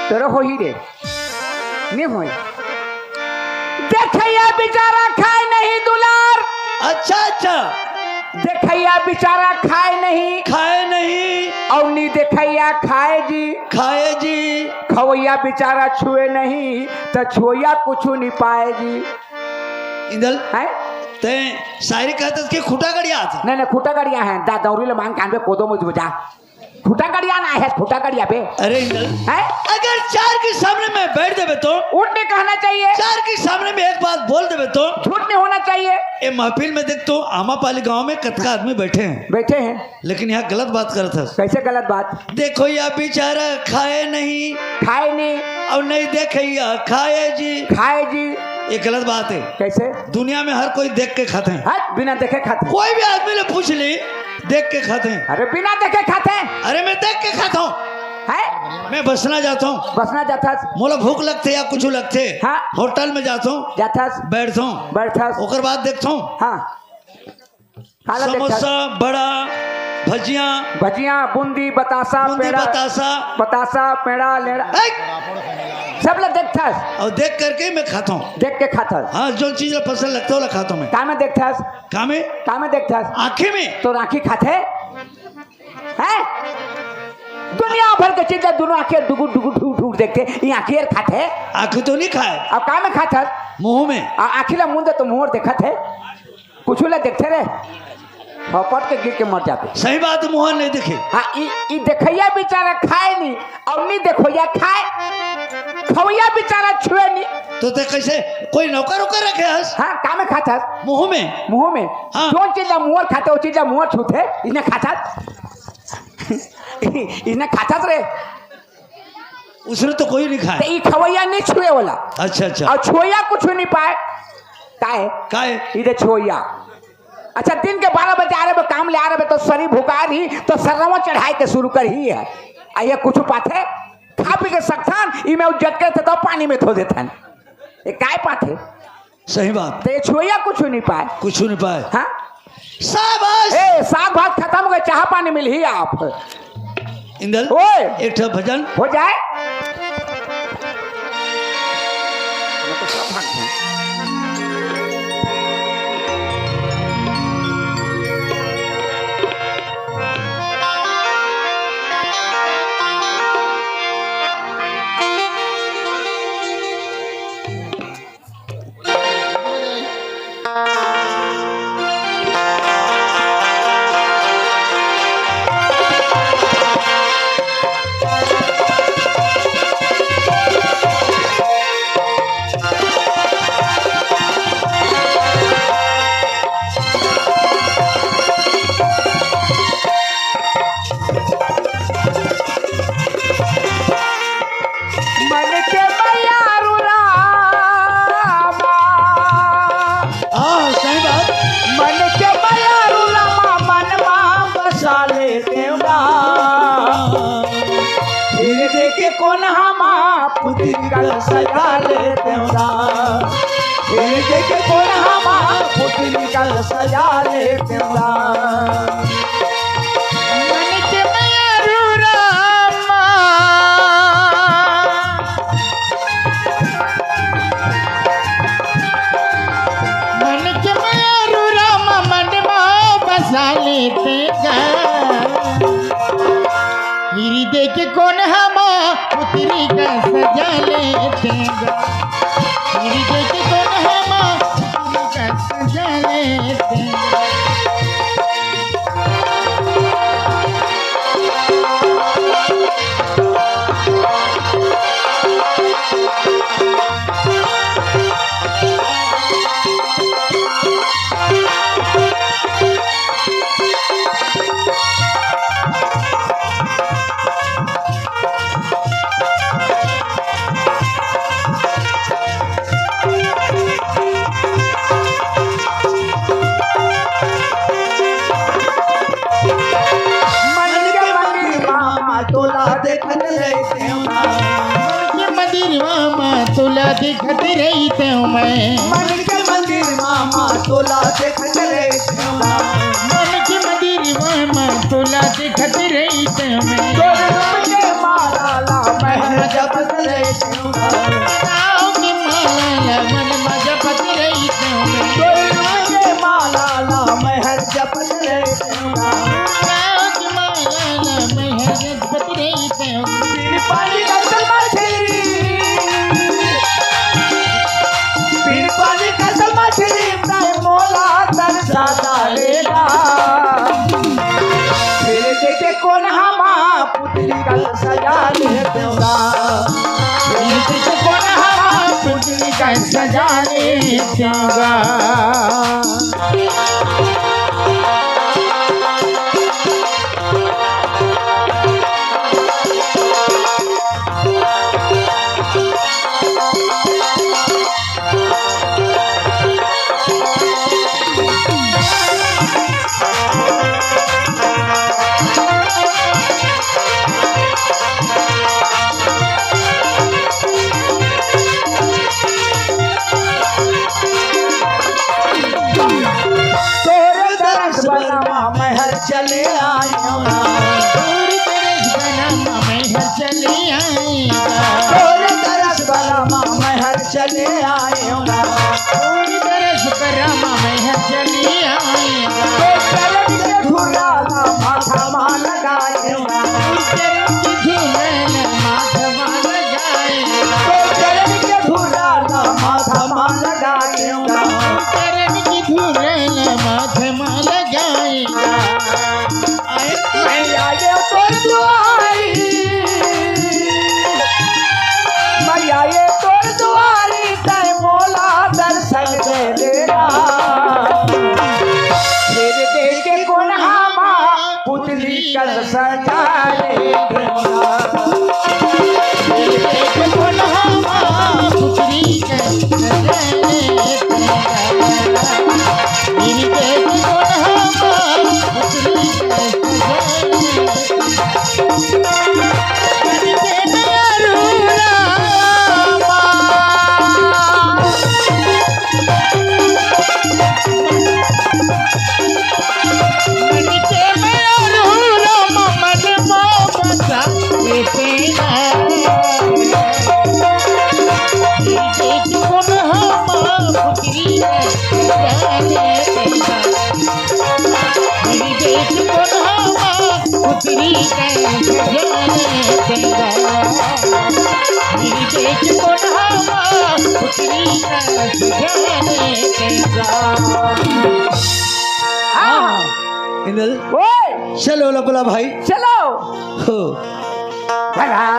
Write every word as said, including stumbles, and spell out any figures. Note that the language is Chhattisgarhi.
तोरो होही रे, नहीं होई। देखइया बेचारा खाए नहीं दुलार। अच्छा, अच्छा। देखइया बेचारा खाए नहीं। खाए नहीं। अउ नी देखइया खाए जी। खाए जी। खवइया बेचारा छुए नहीं, त छुइया कुछु नी पाए जी। इंदल, हैं? ते शायरी कहत हस कि खूंटा गड़ियात? नहीं, नहीं, खूंटा गड़ियात हे। दा दौरी ले मांग कान पे कोदो मुझ बुझा। खूंटा गड़ियाना हे, खूंटा गड़ियाबे। अरे इंदल, हैं? अगर चार के सामने में बैठ देबे तो? उठ नहीं कहना चाहिए। चार के सामने में एक बात बोल देबे तो? झूठ नहीं होना चाहिए। ए महफिल में देख तो, आमापाली गांव में कतका आदमी बैठे हैं। बैठे हैं। लेकिन यहाँ गलत बात करत हस। कैसे गलत बात? देखइया बेचारा खाए नहीं। खाए नहीं। अउ नहीं देखइया खाए जी। खाए जी। ये गलत बात है। कैसे? दुनिया में हर कोई देख के खाथे। हट, बिना देखे खाथे। कोई भी आदमी ले पूछ ली, देख के खाथे। अरे बिना देखे खाथे। अरे मैं देख के खाता हूँ। हैं? मैं बसना जाता हूँ। बसना जाथस। मोला भूख लगथे या कुछु लगथे। हाँ। होटल में जाता हूँ। जाथस। बैठता हूँ। बैठथस। ओकर बाद देखता हूँ। हाँ। काला देखथस? समोसा, बड़ा, भजिया। भजिया, बूंदी, बतासा, बूंदी, पेड़ा। बतासा। बतासा, पेड़ा, लेड़ा। ए! सब ला देखथस। अउ देख करके मैं खाता हूँ। देख के खाथस। हाँ, जो चीज ला पसंद लगता है, वो ला खाता हूँ मैं। का में देखथस? का में? का में देखथस? आँखी में। तोर आँखी खाथे? हैं? दुनिया भर के चीज ला दुनों आँखी डुगुर, डुगुर, ढुक, ढुक देखथे। ये आँखी हर खाथे? आँखी तो नहीं खाए। अब का में खाथस? मुँह में। आ, आँखी ला मूंद दे तो मुँह देखथे। कुछु ला देखथे रे, हपट के गिर के मर जाथे। सही बात, मुँह नहीं देखे। हाँ, ई, ई देखइया बेचारा खाए नी, अउ नी देखइया खाए, खवइया बेचारा छुए नी। तो ते कैसे कोई नौकर उकर रखे हस? हाँ, का में खाथस? मुँह में। मुँह में। हाँ। जो चीज ला मुँह खाथे, वो चीज ला मुँह छूथे, इसने खाथस। इसने खाथस रे। उसने तो कोई नहीं खाया। ते ई खवइया नहीं छुए वाला। अच्छा, अच्छा। अउ छुइया कुछु नहीं पाए। काहे? काहे? ई दे छुइया। अच्छा, दिन के बारह बजे आ रहे बे, काम ले आ रहे बे, तो सरी भुका रही, तो सरवा चढ़ाए के शुरू कर ही है। आ ये कुछु पाथे? खा पी के सकथन, ई में उज्जत करथे तो पानी में धो देथन। ये काय पाथे? सही बात। ते छुइया कुछु नहीं पाए। कुछु नहीं पाए। हाँ? शाबाश। ए, साग भात खत्म हो गए, चाह पानी मिलही आप। इंदल, ओए। एक ठो भजन। हो जाए। मन के मयारू रामा। हाँ, सही बात। मन के मयारू रामा, मन मा बसा ले देवरा। फिर देखे कोन हमा पुतरी का सजा ले देवरा। फिर देखे कोन हमा पुतरी का सजा ले देवरा। मन के मयारू रामा। मन के मयारू रामा, मन मा बसा ले तेंगा। फिर देखे कोन हमा पुतरी का सजा ले तेंगा। फिर देखे कोन हमा पुतरी का सजा ले तेंगा। मन के मंदिर मामा तोला देखत रहितेंव मैं। मन के मंदिर मामा तोला देखत रहितेंव मैं। मन के मंदिर मामा तोला देखत रहितेंव मैं। मन के मंदिर मैं तोला देखत रहितेंव मैं। तोर रूप के माला ला मैं हर जपत रहितेंव। रूप के माला ला मैं हर जपत रहितेंव मैं। तोर रूप के माला ला मैं हर जपत रहितेंव। रूप के माला ला मैं हर जपत रहितेंव। पीर पानी कस मछरी, पीर पानी कस मछरी, तैं मोला तरसा डारेगा। फेर देखे कोन हमा पुतली कस सजा लेतेंव गा। फेर देखे कोन हमा पुतली कस सजा लेतेंव गा। तोर दरस बना मैं हर चले आएंव ना। तोर दरस बना मैं हर चले आएंव ना। तोर दरस बना मैं हर चले आएंव ना। तोर दरस बना मैं हर चले आएंव ना। तोर चरण के धूरा ला माथा मा लगाएंव ना। तोर चरण के धूरा ला माथा मा लगाएंव ना। तोर चरण के धूरा ला माथा मा लगाएंव ना। चरण के धूरा ला माथा मा लगाएंव ना। मैं आएंव तोर दुआरी, मैं आएंव तोर दुआरी, तैं मोला दरसन दे देगा। फेर देखे कोन हमा पुतली कस सजा लेतेंव गा। फेर देखे कोन हमा पुतली कस सजा लेतेंव गा। हाँ, हाँ। इंदल, ओए! चलो लपला भाई। चलो। हो। भला।